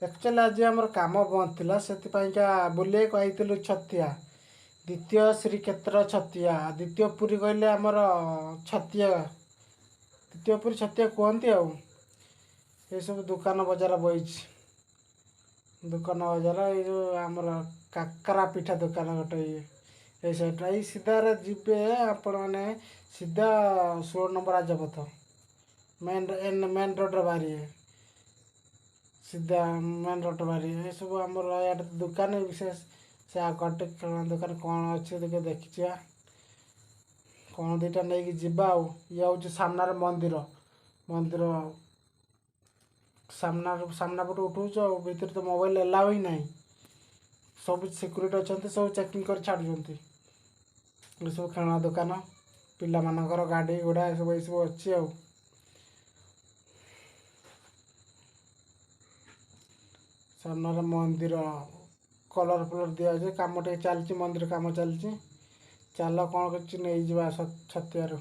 Actually ଆଜି ଆମର କାମ ବନ୍ଦ ଥିଲା, ସେଥିପାଇଁକା ବୁଲିବାକୁ ଆଇଥିଲୁ ଛତିଆ। ଦ୍ୱିତୀୟ ଶ୍ରୀକ୍ଷେତ୍ର ଛତିଆ, ଦ୍ୱିତୀୟ ପୁରୀ କହିଲେ ଆମର ଛତିଆ, ଦ୍ୱିତୀୟ ପୁରୀ ଛତିଆ କୁହନ୍ତି। ଆଉ ଏସବୁ ଦୋକାନ ବଜାର ବଇଛି, ଦୋକାନ ବଜାର। ଏଇ ଯେଉଁ ଆମର କାକରା ପିଠା ଦୋକାନ ଗୋଟେ ଇଏ ଏଇ ସାଇଡ଼୍ରେ। ଏଇ ସିଧାରେ ଯିବେ ଆପଣମାନେ, ସିଧା 16 ନମ୍ବର ରାଜପଥ, ମେନ୍ ମେନ୍ ରୋଡ଼ରେ ବାହାରିବେ, ସିଧା ମେନ୍ ରୋଡ଼ରେ ବାହାରିବେ। ଏସବୁ ଆମର ଇଆଡ଼େ ଦୋକାନ ବିଶେଷ। ସେ ଆଗଟେ ଖେଳନା ଦୋକାନ କ'ଣ ଅଛି ଟିକେ ଦେଖିଯିବା, କ'ଣ ଦୁଇଟା ନେଇକି ଯିବା। ଆଉ ଇଏ ହେଉଛି ସାମ୍ନାରେ ମନ୍ଦିର, ମନ୍ଦିର ସାମ୍ନାରୁ ସାମ୍ନା ପଟୁ ଉଠଉଛୁ। ଆଉ ଭିତରେ ତ ମୋବାଇଲ ଏଲାଉ ହିଁ ନାହିଁ, ସବୁ ସିକ୍ୟୁରିଟି ଅଛନ୍ତି, ସବୁ ଚେକିଂ କରି ଛାଡ଼ୁଛନ୍ତି। ଏସବୁ ଖେଳନା ଦୋକାନ, ପିଲାମାନଙ୍କର ଗାଡ଼ି ଘୋଡ଼ା ଏସବୁ ଏସବୁ ଅଛି। ଆଉ ସାମ୍ନାରେ ମନ୍ଦିର କଲର୍ ଫଲର୍ ଦିଆଯାଉଛି, କାମ ଟିକେ ଚାଲିଛି, ମନ୍ଦିର କାମ ଚାଲିଛି। ଚାଲ କ'ଣ କିଛି ନେଇଯିବା ଛତିଆରୁ।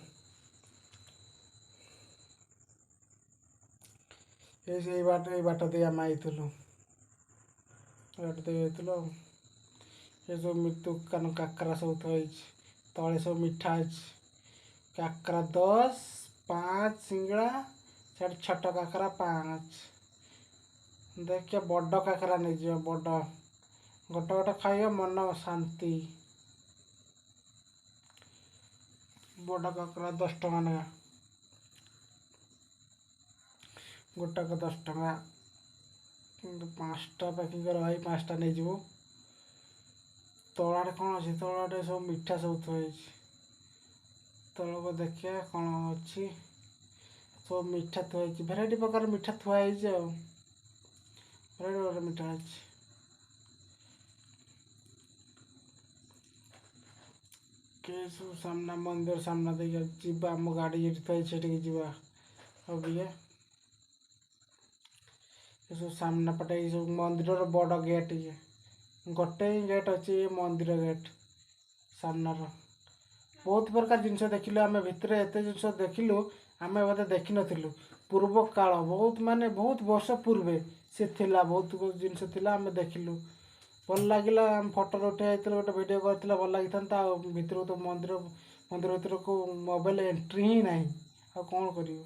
ଏଇ ସେଇ ବାଟ, ଏଇ ବାଟ ଦେଇ ଆମେ ଆଇଥିଲୁ, ଏଇ ବାଟ ଦେଇ ଯାଇଥିଲୁ। ଆଉ ଏସବୁ ଦୋକାନ କାକରା ସବୁ ଥୁଆ ହେଇଛି, ତଳେ ସବୁ ମିଠା ଅଛି। କାକରା 10, 5 ସିଙ୍ଗଡ଼ା, ସିଆଡ଼େ ଛୋଟ କାକରା 5। ଦେଖିବା ବଡ଼ କାକରା ନେଇଯିବା, ବଡ଼ ଗୋଟେ ଗୋଟେ ଖାଇବା ମନ ଶାନ୍ତି। ବଡ଼ କାକରା 10 ଟଙ୍କା ଲେଖା, ଗୋଟାକ 10 ଟଙ୍କା। କିନ୍ତୁ 5ଟା ପ୍ୟାକିଂ କର ଭାଇ, 5ଟା ନେଇଯିବୁ। ତଳ ଆଡ଼େ କ'ଣ ଅଛି? ତଳ ଆଡ଼େ ସବୁ ମିଠା ସବୁ ଥୁଆ ହେଇଛି। ତଳକୁ ଦେଖିବା କ'ଣ ଅଛି। ସବୁ ମିଠା ଥୁଆ ହେଇଛି, ଭେରାଇଟି ପ୍ରକାର ମିଠା ଥୁଆ ହେଇଛି। ଆଉ ଭେରାଇଟି ପ୍ରକାର ମିଠା ଅଛି। ସବୁ ସାମ୍ନା ମନ୍ଦିର ସାମ୍ନା ଦେଇକି ଯିବା, ଆମ ଗାଡ଼ି ଯେଠି ଥୁଆ ହେଇଛି ସେଠିକି ଯିବା। ଆଉ ଟିକେ ଏସବୁ ସାମ୍ନା ପଟେ ଏଇ ସବୁ ମନ୍ଦିରର ବଡ଼ ଗେଟ୍, ଇଏ ଗୋଟେ ହିଁ ଗେଟ୍ ଅଛି, ଏ ମନ୍ଦିର ଗେଟ୍ ସାମ୍ନାର। ବହୁତ ପ୍ରକାର ଜିନିଷ ଦେଖିଲୁ ଆମେ ଭିତରେ, ଏତେ ଜିନିଷ ଦେଖିଲୁ ଆମେ ବୋଧେ ଦେଖିନଥିଲୁ। ପୂର୍ବ କାଳ ବହୁତ, ମାନେ ବହୁତ ବର୍ଷ ପୂର୍ବେ ସେ ଥିଲା, ବହୁତ ଜିନିଷ ଥିଲା, ଆମେ ଦେଖିଲୁ, ଭଲ ଲାଗିଲା। ଆମେ ଫଟୋ ଉଠେଇ ଯାଇଥିଲୁ, ଗୋଟେ ଭିଡ଼ିଓ କରିଥିଲା, ଭଲ ଲାଗିଥାନ୍ତା। ଆଉ ଭିତରକୁ ତ ମନ୍ଦିର ଭିତରକୁ ମୋବାଇଲ ଏଣ୍ଟ୍ରି ହିଁ ନାହିଁ, ଆଉ କ'ଣ କରିବୁ?